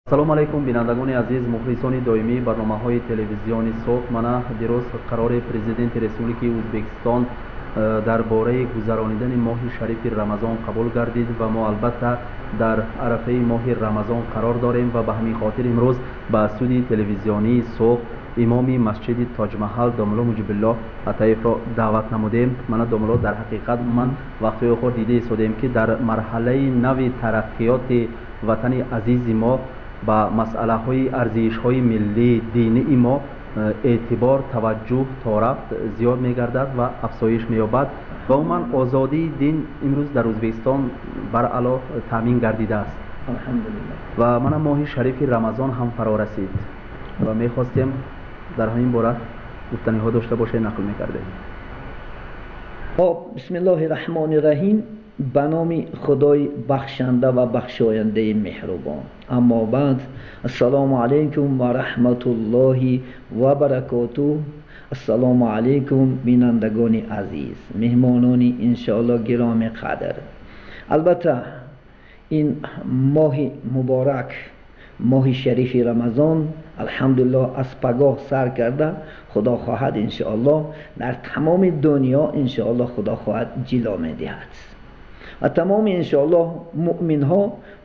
Салом алейкум, бинандагони азиз, мухлисони доимии барномаҳои телевизиони Суғд. Мана дирӯз қарори президенти Республикаи Ӯзбекистон дар бораи гузаронидани моҳи шарифи Рамазон қабул гардид ва мо албатта дар арафаи моҳи Рамазон қарор дорем ва ба ҳамин хотир имрӯз ба студияи телевизионии Суғд имоми масҷиди Тоҷмаҳал домулло Муҷибулло Атаевро даъват намудем. Мана домулло, дар ҳақиқат ман вақтҳои охир дида истодем, ки дар марҳалаи нави тараққиёти ватани азизи мо ба масъалаҳои арзишҳои миллӣ, динии мо эътибор, таваҷҷӯҳ торафт зиёд мегардад ва афзоиш меёбад ва умуман озодии дин имрӯз дар Ӯзбекистон бараъло таъмин гардидааст. Ва мана моҳи шарифи Рамазон ҳам фаро расид ва мехостем дар ҳамин бора гуфтаниҳо дошта бошед, нақл мекардем. Хоб, бисмиллоҳи раҳмони раҳим. Ба номи Худои бахшанда ва бахшояндаи меҳрубон. Аммо баъд, ассалому алайкум ва раҳматуллоҳи ва баракотуҳ. Ассалому алайкум, бинандагони азиз, меҳмонони иншоаллоҳ гироми қадр. Албатта ин моҳи муборак, моҳи шарифи Рамазон, алҳамдулиллоҳ, аз пагоҳ сар карда, Худо хоҳад иншоаллоҳ дар тамоми дунё иншоаллоҳ Худо хоҳад ҷило медиҳад ва тамоми иншоаллоҳ муъминҳо,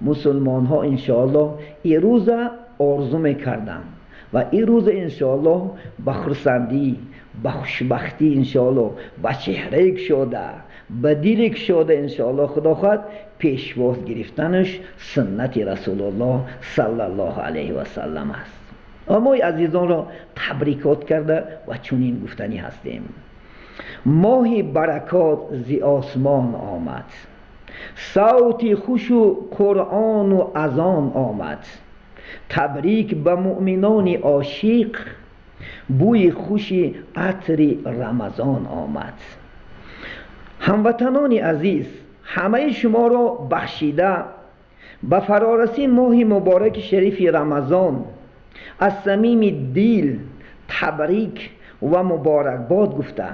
мусулмонҳо иншоаллоҳ ин рӯза орзу мекарданд ва ин рӯза иншоаллоҳ ба хурсандӣ, ба хушбахтӣ иншоаллоҳ, ба чеҳраи кушода, ба дили кушода иншоаллоҳ Худо хоҳад пешвоз гирифтанаш суннати Расулуллоҳ саллаллоҳу алайҳи васаллам аст. Ва мо азизонро табрикот карда ва чунин гуфтанӣ ҳастем: моҳи баракот зи осмон омад, савти хушу Қуръону азон омад, табрик ба муъминони ошиқ, бӯи хуши атри Рамазон омад. Ҳамватанони азиз, ҳамаи шуморо бахшида ба фарорасии моҳи мубораки шарифи Рамазон аз самими дил табрик ва муборакбод гуфта,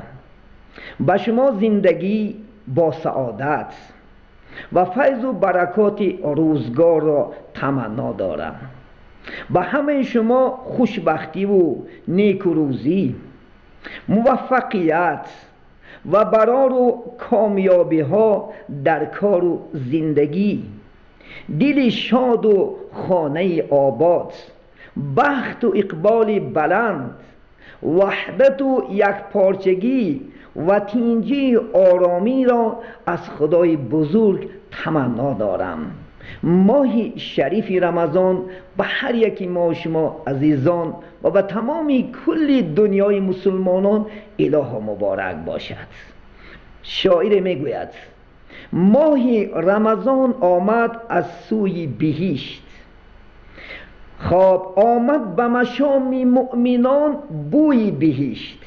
ба шумо зиндагӣ бо саодат ва файзу баракоти рӯзгорро таманно дорам. Ба ҳамаи шумо хушбахтиву некурӯзӣ, муваффақият ва барору комёбиҳо дар кору зиндагӣ, дили шоду хонаи обод, бахту иқболи баланд, ваҳдату якпорчагӣ ва тинҷию оромиро аз Худои бузург таманно дорам. Моҳи шарифи Рамазон ба ҳар яки мо шумо азизон ва ба тамоми кулли дунёи мусулмонон илоҳо муборак бошад. Шоире мегӯяд: моҳи Рамазон омад аз сӯи биҳишт, хоб омад ба машоми муъминон бӯи биҳишт.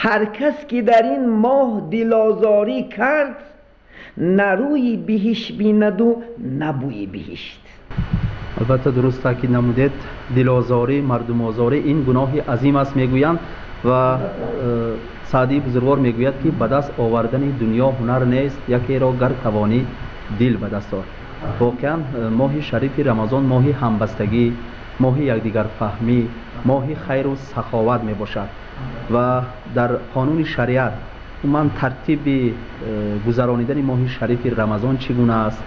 Ҳар кас ки дар ин моҳ дилозорӣ кард, на рӯи биҳишт бинаду на бӯи биҳишт. Албатта дуруст таъкид намудед, дилозорӣ, мардумозорӣ ин гуноҳи азим аст мегӯянд ва Саъдии бузургвор мегӯяд, ки ба даст овардани дунё ҳунар нест, якеро гар тавонӣ дил ба даст ор. Воқеан моҳи шарифи Рамазон моҳи ҳамбастагӣ, моҳи якдигарфаҳмӣ, моҳи хайру саховат мебошад ва дар қонуни шариат умуман тартиби гузаронидани моҳи шарифи Рамазон чӣ гуна аст?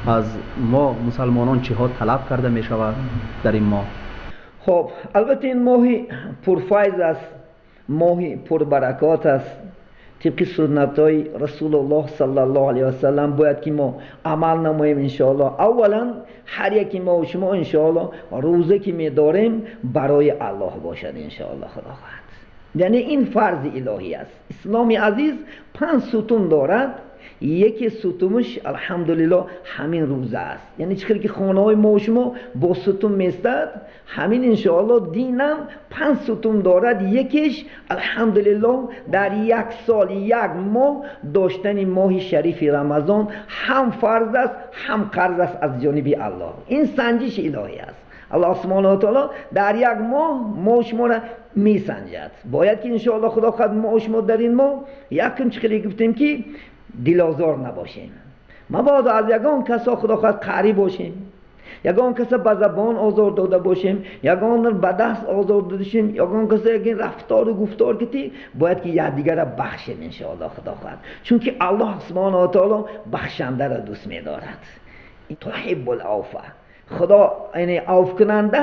Аз мо мусалмонон чиҳо талаб карда мешавад дар ин моҳ? Хоб, албатта ин моҳи пурфайз аст, моҳи пурбаракот аст. Тибқи суннатҳои Расулуллоҳ саллаллоҳу алайҳи васаллам бояд ки мо амал намоем иншоаллоҳ. Аввалан ҳар яки мо шумо иншоаллоҳ рӯза ки медорем барои Аллоҳ бошад иншоаллоҳ Худо хоҳад. Яъне ин фарзи илоҳӣ аст. Исломи азиз 5 сутун дорад. Яке сутунаш алҳамдулиллоҳ ҳамин рӯза аст. Яъне чӣ хел ки хонаҳои мо шумо бо сутун местад, ҳамин иншоаллоҳ динам 5 сутун дорад. Якеш алҳамдулиллоҳ дар як сол як моҳ доштани моҳи шарифи Рамазон ҳам фарз аст, ҳам қарз аст аз ҷониби Аллоҳ. Ин санҷиши илоҳӣ аст. Аллоҳ субҳонаҳу ва таоло дар як моҳ мо шуморо месанҷад. Бояд ки иншоаллоҳ худо хоҳад мо шумо дар ин моҳ якум чӣ хеле гуфтем ки дилозор набошем, мабодо аз ягон касо худо хоҳад қаҳрӣ бошем, ягон каса ба забон озор дода бошем, ягон ба даст озор дода бошем, ягон каса ягон рафтору гуфтор кити, бояд ки якдигара бахшем иншоаллоҳ худо хоҳад, чунки Аллоҳ субҳонаҳу ва таоло бахшандаро дӯст медорад. Туҳиббул авфа, худо яъне авфкунанда,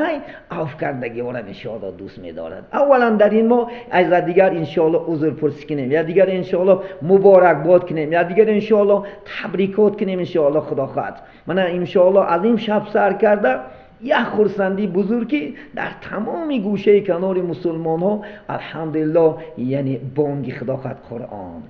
авфкардагиҳоро иншоаллоҳ дӯст медорад. Аввалан дар ин моҳ аз дигар иншоаллоҳ узрпурсӣ кунем, я дигар иншоаллоҳ муборакбод кунем, я дигар иншоаллоҳ табрикот кунем иншоаллоҳ худо хоҳад. Мана иншоаллоҳ аз ин шаб сар карда як хурсандии бузург ки дар тамоми гӯшаи канори мусулмонҳо алҳамдулиллоҳ, яъне бонги худо хоҳад Қуръон,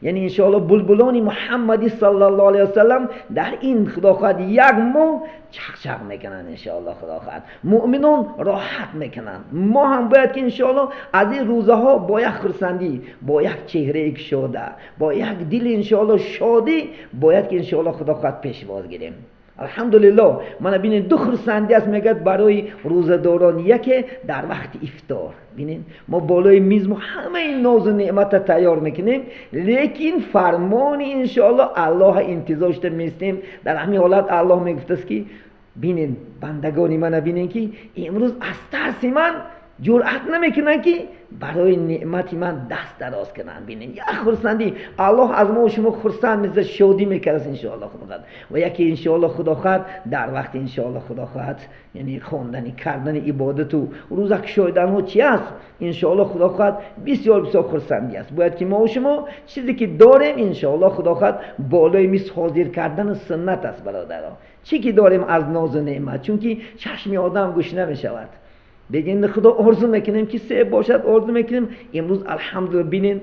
яъне иншоаллоҳ булбулони Муҳаммади саллаллоҳу алайҳи васаллам дар ин худо хоҳад як моҳ чақчақ мекунанд иншоаллоҳ худо хоҳад, муъминон роҳат мекунанд. Мо ҳам бояд ки иншоаллоҳ аз ин рӯзаҳо бо як хурсандӣ, бо як чеҳраи кушода, бо як дили иншоаллоҳ шодӣ бояд ки иншоаллоҳ худо хоҳад пешвоз гирем. Алҳамдулиллоҳ, мана бинед ду хурсандӣ аст мегӯяд барои рӯзадорон, яке дар вақти ифтор. Бинед мо болои миз мо ҳамаи нозу неъматро тайёр мекунем, лекин фармони иншоаллоҳ Аллоҳ интизор шуда меистем. Дар ҳамин ҳолат Аллоҳ мегуфтааст ки бинед бандагони мана, бинед ки имрӯз аз тарси ман ҷуръат намекунанд ки барои неъмати ман даст дароз кунанд. Бинед як хурсандӣ, Аллоҳ аз мо шумо хурсанд мезад, шодӣ мекард иншоаллоҳ худо хоҳад. Ва яке иншоаллоҳ худо хоҳад дар вақти иншоаллоҳ худо хоҳад, яъне хондани кардани ибодату рӯза кушоиданҳо чи аст, иншоаллоҳ худо хоҳад бисёр бисёр хурсандӣ аст. Бояд ки мо шумо чизе ки дорем иншоаллоҳ худо хоҳад болои миз ҳозир кардани суннат аст бародарон, чӣ ки дорем аз нозу неъмат, чунки чашми одам гӯш намешавад. Бегин худо орзу мекунем ки себ бошад, орзу мекунем имрӯз алҳамдулиллоҳ бинед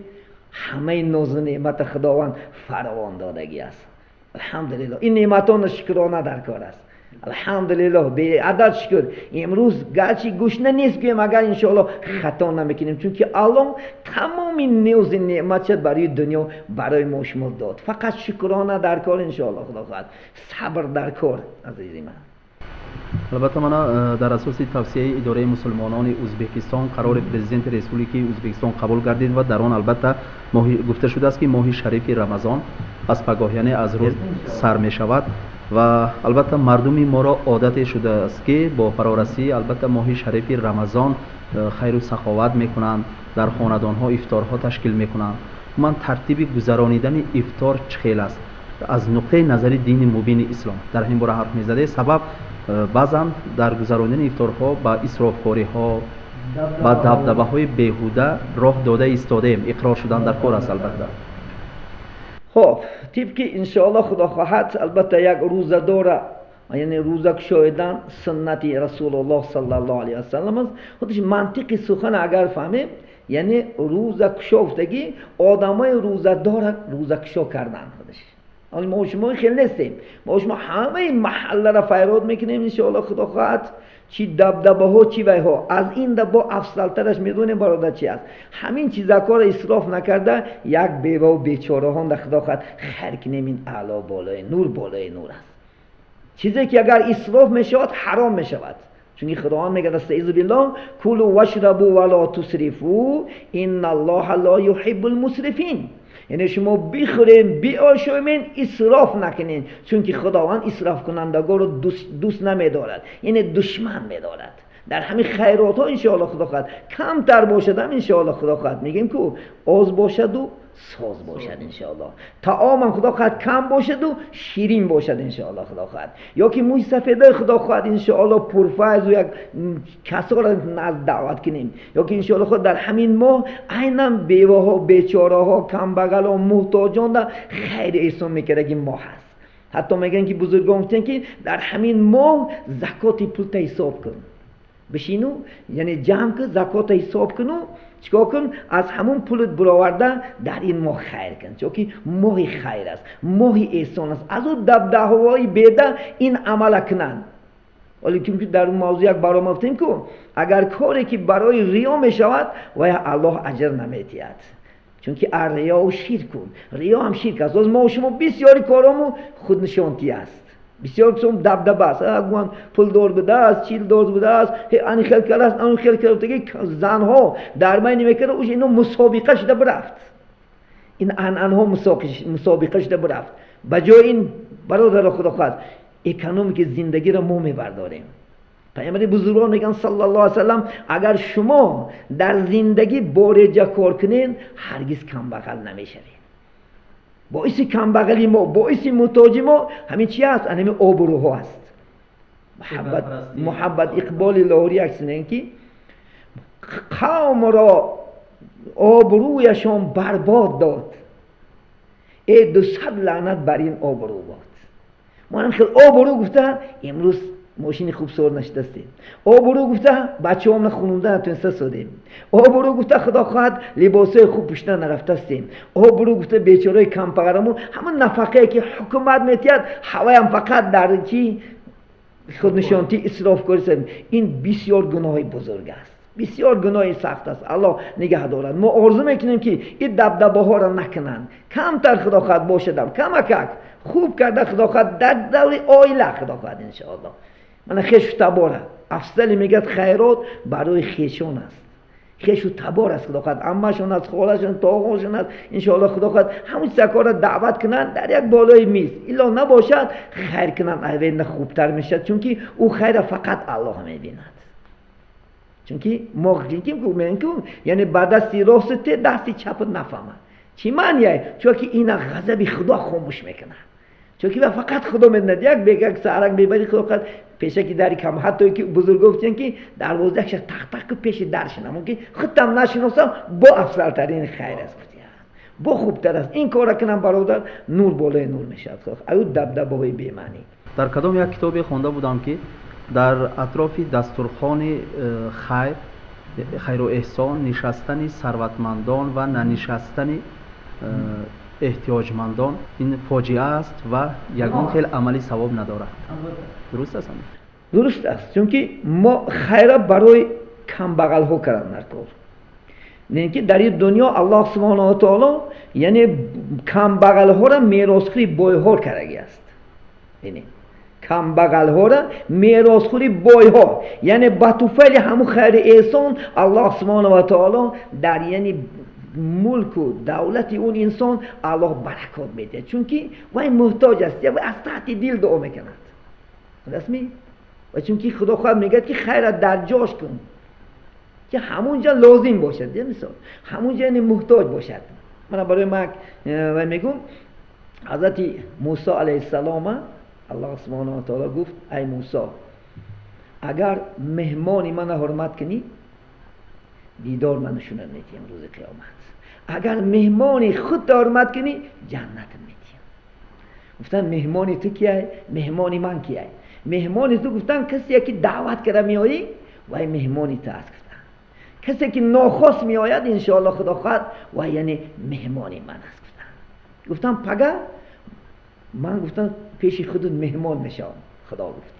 ҳамаи нозу неъмати худованд фаровон додагӣ аст. Алҳамдулиллоҳ ин неъматонро шукрона дар кор аст. Алҳамдулиллоҳ беадад шукр. Имрӯз гарчи гӯшна нест гӯем, агар иншоаллоҳ хато намекунем, чунки Аллоҳ тамоми нӯзи неъматша барои дунё барои мо шумо дод. Фақат шукрона дар кор иншоаллоҳ худо хоҳад, сабр дар кор азизи ман. Албатта мана дар асоси тавсияи идораи мусулмонони Ӯзбекистон қарори президенти Республикаи Ӯзбекистон қабул гардид ва дар он албатта гуфта шудааст ки моҳи шарифи Рамазон аз пагоҳ, яъне аз рӯз сар мешавад ва албатта мардуми моро одате шудааст ки бо фарорасии албатта моҳи шарифи Рамазон хайру саховат мекунанд, дар хонадонҳо ифторҳо ташкил мекунанд. Ман тартиби гузаронидани ифтор чӣ хел аст аз нуқтаи назари дини мубини ислом дар ҳамин бора ҳарф мезадед. Сабаб баъзан дар гузаронидани ифторҳо ба исрофкориҳо, ба дабдабаҳои беҳуда роҳ дода истодаем, иқрор шудан дар кор аст албатта. Хоб, тибқи иншоаллоҳ худо хоҳад албатта як рӯзадора, яъне рӯза кушоидан суннати Расулуллоҳ саллаллоҳу алайҳи васаллам аст. Худаш мантиқи сухан агар фаҳмем, яъне рӯза кушофтагӣ одамои рӯзадора рӯзакушо кардан худаш. Ҳоло мо шумо хел нестем, мо шумо ҳамаи маҳалларо файрод мекунем иншоаллоҳ худо хоҳад, чӣ дабдабаҳо чӣ вайҳо. Аз ин да бо афзалтараш медонем бародар чи аст. Ҳамин чизакҳоро исроф накарда як беваву бечораҳон да худо хоҳад хайр кунем. Ин аъло болои нур, болои нур аст. Чизе ки агар исроф мешавад ҳаром мешавад, чунки худованд мегӯяд астаизу биллоҳ кулу вашрабу вала тусрифу инналлоҳа ло юҳиббул мусрифин. Яъне шумо бихӯрен, биошомен, исроф накунен, чунки худованд исрофкунандагонро дӯст намедорад, яъне душман медорад. Дар ҳамин хайротҳо иншоаллоҳ худо хоҳад камтар бошадам иншоаллоҳ худо хоҳад мегӯем ку оз бошаду соз бошад иншоаллоҳ, таомам худо хоҳад кам бошаду ширин бошад иншоаллоҳ худо хоҳад, ё ки мӯи сафедаи худо хоҳад иншоаллоҳ пурфайзу як касоро назд даъват кунем, ё ки иншоаллоҳ худ дар ҳамин моҳ айнан беваҳо, бечораҳо, камбағалҳо, муҳтоҷонда хайри эҳсон мекардаги моҳ аст. Ҳатто мегӯянд ки бузургон гуфтанд ки дар ҳамин моҳ закоти пулта ҳисоб кун, бишину, яъне ҷамъ кун, закота ҳисоб куну чикор кун, аз ҳамун пулат бароварда дар ин моҳ хайр кун, чунки моҳи хайр аст, моҳи эҳсон аст. Аз ӯ дабдаҳои беда ин амала кунанд. Вале чунки дар мавзӯъ як барома гуфтем ку агар коре ки барои риё мешавад вая Аллоҳ аҷр наметиҳад, чунки ар-риёу ширкун, риё ҳам ширк аст. Боз мо шумо бисёри коромо худнишонтӣ аст. Бисёр сум дабдаба аст. Гуман пулдор будааст, чилдор будааст, ани хел кардааст, ан хел кардааст. Занҳо дар байни мекарда, уж ино мусобиқа шуда бирафт. Ин анъанҳо мусобиқа шуда бирафт. Ба ҷои ин бародаро, худо хоҳад, экономики зиндагиро мо мебардорем. Паёмбари бузургвор мегӯянд саллаллоҳу алайҳи васаллам: агар шумо дар зиндагӣ бо реҷа кор кунед, ҳаргиз камбағал намешавед. Боиси камбағали мо, боиси муҳтоҷи мо ҳамин чи аст? Ҳамин обрӯҳо аст. Муҳаббат Иқболи Лоҳурӣ як чиз ки қавмро обрӯяшон барбод дод, э 200 лаънат бар ин обрӯ бод. Мо ҳам хел обрӯ гуфта имрӯз мошини хуб савор нашидастем, обрӯ гуфта бачаҳомна хунунда натуниста содем, обрӯ гуфта, худо хоҳад, либосҳои хуб пӯшида нарафтастем, обрӯ гуфта бечораи кампағарамон ҳамон нафақае ки ҳукумат метиҳад, ҳаваям фақат дар чи худнишонтӣ исрофкорӣ. Ин бисёр гуноҳи бузург аст, бисёр гуноҳи сахт аст. Аллоҳ нигаҳ дорад. Мо орзу мекунем, ки ин дабдабаҳоро накунанд, камтар, худо хоҳад, бошадам камакак хуб карда, худо хоҳад, дар даври оила, худо хоҳад, иншоаллоҳ. Мана хешу табора афзали мегӯяд, хайрот барои хешон аст, хешу табор аст, худо хоҳад, аммашон аст, холашон, тоғошон аст, иншоаллоҳ, худо хоҳад, ҳамун чизакора даъват кунанд дар як болои миз, илло набошад, хайр кунанд, айвенда хубтар мешавад, чунки ӯ хайра фақат Аллоҳ мебинад. Чунки мо ку, яъне ба дасти рости те, дасти чапат нафаҳмад. Чӣ маънияй? Чунки ина ғазаби Худо хомӯш мекунад, чунки ва фақат Худо медонад. Як бегак сарак мебари, худо хоҳад, пешаки дари кам, ҳатто ки бузурго гуфтем, ки дарвозаша тақ-тақ ку, пеши дар шинам, мумкин худтам нашиносам, бо афзалтарин хайр аст, бо хубтар аст. Ин кора кунам, бародар, нур болои нур мешавад, аю дабдабаҳои бемаънӣ. Дар кадом як китобе хонда будам, ки дар атрофи дастурхони хайр, хайру эҳсон нишастани сарватмандон ва нанишастани эҳтиёҷмандон ин фоҷиа аст ва ягон хел амали савоб надорад. Дуруст аст? Дуруст аст, чунки мо хайра барои камбағалҳо кардан дар кор не, ки дар ин дунё Аллоҳ субҳонаҳу ва таоло, яъне камбағалҳоро меросхӯри бойҳо кардаги аст. Яъне камбағалҳоро меросхӯри бойҳо, яъне ба туфайли ҳамун хайри эҳсон Аллоҳ субҳонаҳу ва таоло дар, яъне, мулку давлати он инсон Аллоҳ баракот медиҳад, чунки вай муҳтоҷ аст, вай аз таҳти дил дуо мекунад, расми ва чунки худо хоҳад мегӯяд, ки хайра дар ҷош кун, ки ҳамун ҷа лозим бошад, мисол, ҳамун ҷа, яъне, муҳтоҷ бошад. Мана барои ман вай мегӯм, ҳазрати Мусо алайҳиссалома Аллоҳ субҳонаҳу ва таоло гуфт: ай Мусо, агар меҳмони мана ҳурмат кунӣ, дидор ман нишонат медиҳам рӯзи қиёмат, агар меҳмони худта ҳурмат кунӣ, ҷаннатат медиҳам. Гуфтанд: меҳмони ту кияй? Меҳмони ман кияй? Меҳмони ту, гуфтанд, касе ки даъват карда меоӣ, вай меҳмони ту аст. Гуфтанд, касе ки нохост меояд, иншоалло, худо хоҳад, вай, яъне, меҳмони ман аст. Гуфтанд, пага ман, гуфтанд, пеши худут меҳмон мешавам. Худо гуфт.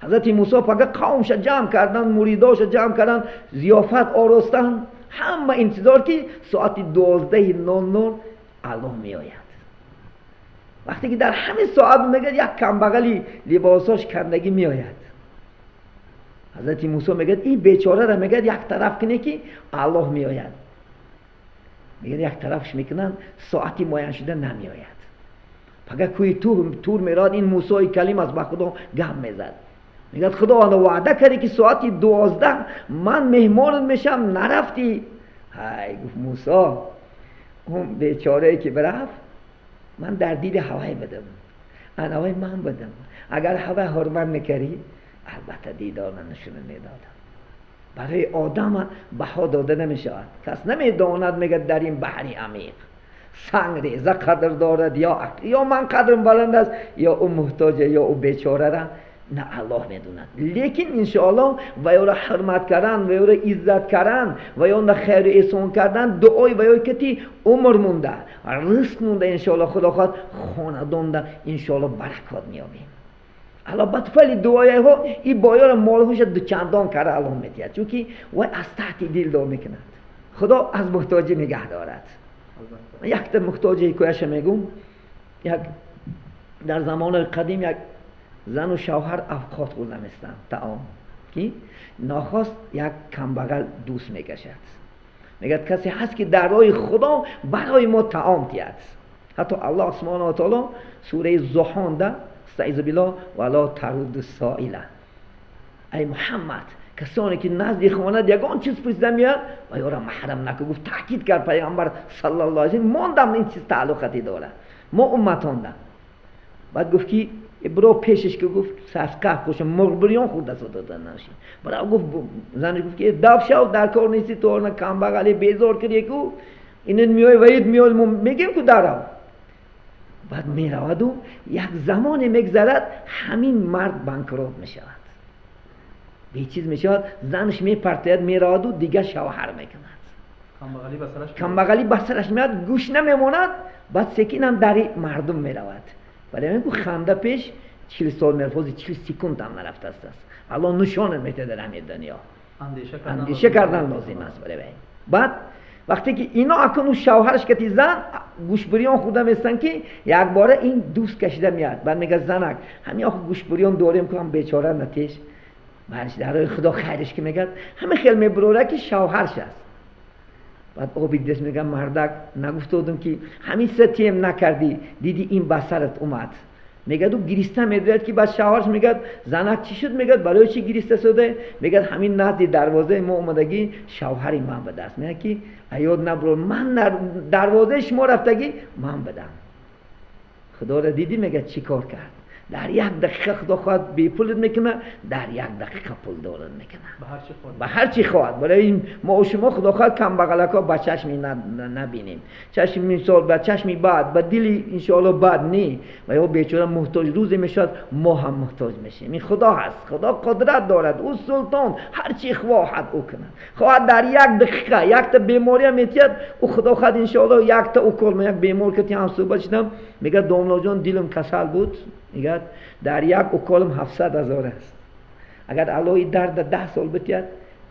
Ҳазрати Мусо пага қавмша ҷамъ карданд, муридоша ҷамъ карданд, зиёфат оростанд, ҳама интизор, ки соати 12:00 Аллоҳ меояд. Вақте ки дар ҳамин соат, мегӯяд, як камбағали либосош кандагӣ меояд. Ҳазрати Мусо мегӯяд: ин бечораро, мегӯяд, як тараф куне, ки Аллоҳ меояд. Мегӯяд, як тарафш мекунанд, соати муайяншуда намеояд. Пага кӯи Тур меравад, ин Мусои Калим аст, ба Худо гап мезад, мегӯяд: Худо, ваъда кардӣ, ки соати 12 ман меҳмонат мешавам, нарафтӣ. Ҳай, гуфт Мусо, он бечорае ки бирафт, ман дар дили ҳавай будам, анавай ман будам, агар ҳавай ҳурмат мекардӣ, албатта дидор ман нишона медодам. Барои одама баҳо дода намешавад. Кас намедонад, мегӯяд, дар ин баҳри амиқ санг реза қадр дорад ё ман қадрм баланд аст, ё ӯ муҳтоҷа, ё ӯ бечорара, на Аллоҳ медонад. Лекин иншоаллоҳ ва ёро ҳурмат кардан, ва ёро иззат кардан, ва ё на хайру эҳсон кардан, дуои ва ё кати умр монда, ризқ монда, иншоаллоҳ, худо хоҳад, хонадонда, иншоаллоҳ, баракот меёбем. Аллоҳ ба туфайли дуояҳо ин боёро молҳоша дучандон карда Аллоҳ медиҳад, чунки вай аз таҳти дил дуо мекунад. Худо аз муҳтоҷӣ нигаҳ дорад. Якта муҳтоҷи ҳикояша мегӯм. Як дар замонои қадим як Зану шавҳар авқот хӯрда местанд таом, ки нохост як камбағал дӯст мекашад. Мегӯяд касе ҳаст ки дар роҳи Худо барои мо таом диҳад. Ҳатто Аллоҳ субҳонаҳу ва таоло сураи Зуҳонда استعیذ بالله ولا ترد السائل، ای محمد کسانی که نزد خانه یگان چیز پرسیده میاد و یارا محرم نکن. گفت تاکید کرد پیامبر صلی الله علیه و ماندم این چیز تعلقاتی داره ما امتاندم. بعد گفت که برو پیشش که گفت سرقه خوش مرغ بریان خورده است دادن نشی. برو گفت زنش گفت که دف شو در کار نیستی تو نه کمبغلی بیزار کردی کو اینن میای وید میای میگیم کو درو. بعد میرود و یک زمان میگذرد همین مرد بانکروت میشود، به چیز میشود، زنش میپرتید میرود و دیگه شوهر میکند. کمبغلی به سرش میاد، گوش نمیماند. بعد سکین هم در مردم میرود. ولی میگو خنده پیش 40 سال مرفوز 40 سکوند هم نرفته است. الله نشان میده در همین دنیا. اندیشه کردن لازم است. ولی بعد وقتی که اینا اکنون شوهرش که زن گوش بریان خورده میستن که یک باره این دوست کشیده میاد. بعد میگه زنک همین آخه گوش بریان داریم که هم بیچاره نتیش برش در راه خدا خیرش که میگه همه خیلی میبروره که شوهرش است. بعد آبی دست میگه مردک نگفتم که همین ستیم نکردی دیدی این بسرت اومد. میگه دو گریسته میداد که بعد شوهرش میگه زنک چی شد؟ میگه برای چی گریسته شده؟ میگه همین نزد دروازه ما اومدگی شوهری من به دست. میگه که ایاد نبرو من دروازه شما رفتگی من بدم. خدا را دیدی میگه چی کار کرد؟ در یک دقیقه خدا خواهد بی پولت میکنه، در یک دقیقه پول دارد میکنه، به هر چی خواهد. برای این ما و شما خدا خواهد کم بغلکا با چشمی نبینیم، چشم مثال با چشمی بد، با دلی انشاءالله بد نی و یا بیچاره محتاج روزی میشد ما هم محتاج میشیم. این خدا هست، خدا قدرت دارد، او سلطان، هر چی خواهد او کنه. خواهد در یک دقیقه یک تا بیماری هم میتید او خدا خواهد انشاءالله یک تا او کل. یک بیمار که هم صحبت شدم میگه داملا جان دلم کسل بود، میگه در یک اکالم 700,000 است. اگر الله درد 10 سال بتید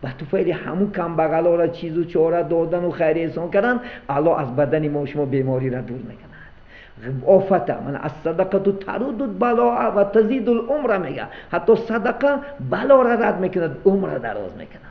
به توفیل همون کم بغلا را چیز و چاره دادن و خیر احسان کردن، الله از بدن ما شما بیماری را دور میکند. آفت من از صدقه تو ترود البلاء و تزید العمر میگه، حتی صدقه بلا را رد میکند، عمر را دراز میکند.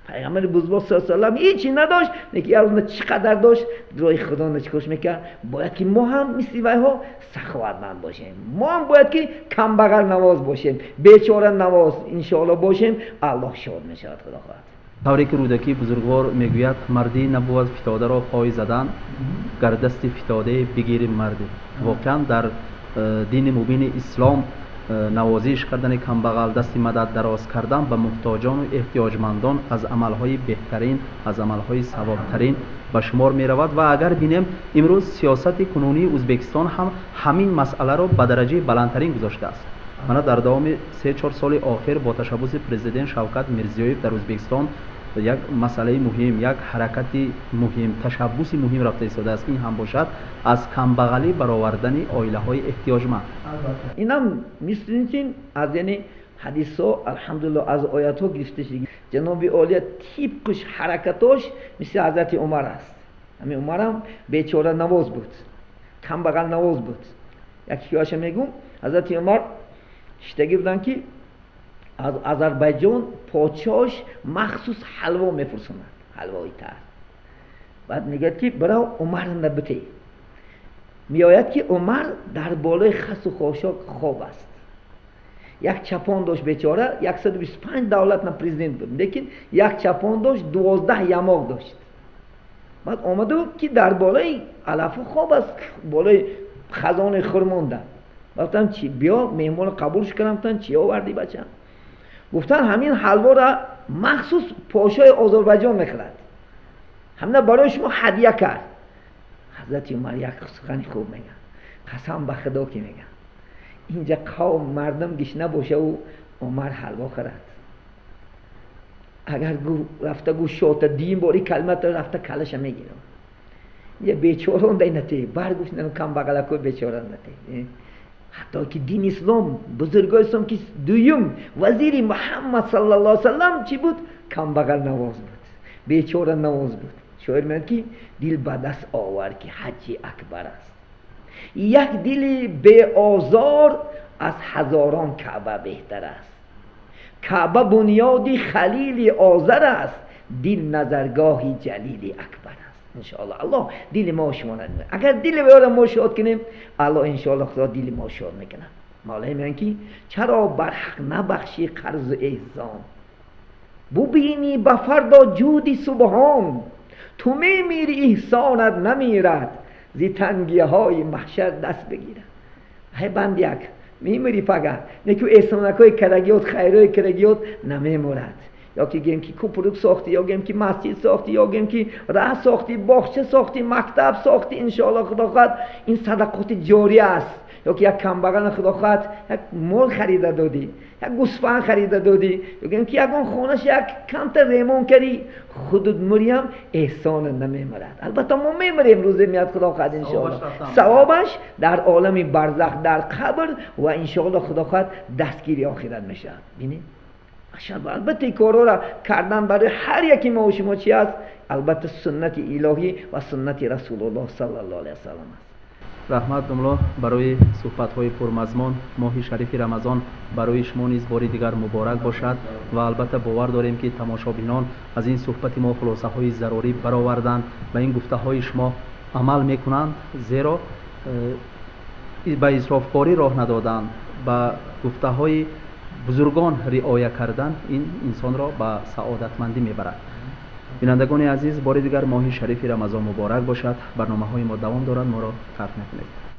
پیغمبر بزرگ صلی الله علیه و سلم هیچی نداشت، نکی الان چقدر داشت درای خدا نچکش میکرد. باید که ما هم مثل ویها سخاوتمند باشیم، ما هم باید که کم بغل نواز باشیم، بیچاره نواز انشاءالله باشیم، الله شاد میشود خدا خواهد. тавре ки Рӯдакӣ бузургвор мегӯяд, мардӣ набувад фитодаро пой задан, гар дасти фитодае бигири мардӣ. Воқеан дар дини мубини ислом навозиш кардани камбағал, дасти мадад дароз кардан ба муҳтоҷону эҳтиёҷмандон аз амалҳои беҳтарин, аз амалҳои савобтарин ба шумор меравад. Ва агар бинем имрӯз сиёсати кунунии Ӯзбекистон ҳам ҳамин масъаларо ба дараҷаи баландтарин гузоштааст. Мана дар давоми 3-4 соли охир бо ташаббуси президент Шавкат Мирзиёев дар Ӯзбекистон як масъалаи муҳим, як ҳаракати муҳим, ташаббуси муҳим рафта истодааст. Ин ҳам бошад аз камбағалӣ баровардани оилаҳои эҳтиёҷманд. Инам мисли чин аз яъне ҳадисҳо алҳамдулиллоҳ аз оятҳо гирифта шуд. Ҷаноби олия тибқиш ҳаракатош мисли ҳазрати Умар аст. Ҳамин Умарам бечора навоз буд, камбағал навоз буд. Як ҳикояша мегӯм, ҳазрати Умар шиштагӣ буданд ки аз Озарбойҷон подшоҳш махсус ҳалво мефурсонад, ҳалвои тар. Баъд мегӯяд ки бирав Умарро набитӣ. Меояд ки Умар дар болои хасу хошок хоб аст. Як чапон дошт бечора, 125 давлат на президент буд, лекин як чапон дошт, 12 ямоқ дошт. Баъд омаду ки дар болои алафу хоб аст, болои хазони хурмонда. Гуфтам чи биё меҳмонро қабулш кардам, гуфтам чи овардӣ бачам? Гуфтан ҳамин ҳалворо махсус подшоҳи Озарбойҷон мехӯрад, ҳамина барои шумо ҳадя кард. Ҳазрати Умар як сухани хуб мегӯяд, қасам ба худо ки мегӯяд, инҷа қавм мардум гишна бошаву Умар ҳалво хӯрад. Агар рафта гӯ шота дим бори калимата рафта калаша мегирам. Инҷа бечорон дай нате, баргӯш камбағалакои бечорон нате. Ҳатто ки дини ислом, бузургои ислом ки дуюм вазири Муҳаммад саллаллоҳу алайҳи васаллам чӣ буд? Камбағал навоз буд, бечора навоз буд. Шоир мегӯяд ки дил ба даст овар ки ҳаҷи акбар аст. Як дили беозор аз ҳазорон Каъба беҳтар аст. Каъба бунёди Халили Озар аст, дил назаргоҳи Ҷалили Акбар аст. Иншоаллоҳ Аллоҳ дили мо шумо агар дили вайро мо шод кунем, Аллоҳ иншоаллоҳ Худо дили мо шод мекунад. Мавлои мегӯянд, ки чаро бар ҳақ набахшӣ қарзу эҳсон, бубинӣ ба фардо ҷуди субҳон, ту мемирӣ, эҳсонат намирад, зи тангиҳои маҳшар даст бигирад. Ҳай банд як мемирӣ пага, неку эҳсонакҳои кардагиёт, хайрҳои кардагиёт намемурад. Ё ки гӯем, ки купрук сохтӣ, ё гӯем, ки масҷид сохтӣ, ё гӯем, ки раҳ сохтӣ, боғча сохтӣ, мактаб сохтӣ, иншоаллоҳ Худо хоҳад, ин садақоти ҷория аст. Ё ки як камбағал, Худо хоҳад, як мол харида додӣ, як гӯсфанд харида додӣ, ё гӯем, ки ягон хонаш як камтар ремонт кардӣ, худут мурӣ, эҳсон намемурад. Албатта мо мемирем, рӯзе меяд, Худо хоҳад, иншоаллоҳ савобаш дар олами барзах, дар қабр ва иншоаллоҳ Худо хоҳад дастгири охират мешавад. Бинед, албатта ин корҳоро кардан барои ҳар яки мо шумо чи аст? Албатта суннати илоҳӣ ва суннати Расулуллоҳ саллаллоҳу алайҳи васаллам аст. Раҳмат, домло, барои суҳбатҳои пурмазмун. Моҳи шарифи Рамазон барои шумо низ бори дигар муборак бошад ва албатта бовар дорем, ки тамошобинон аз ин суҳбати мо хулосаҳои зарурӣ бароварданд ва ин гуфтаҳои шумо амал мекунанд, зеро ба исрофкорӣ роҳ надоданд, ба гуфтаҳои бузургон риоя кардан ин инсонро ба саодатмандӣ мебарад. Бинандагони азиз, бори дигар моҳи шарифи Рамазон муборак бошад. Барномаҳои мо давом дорад, моро тарк накунед.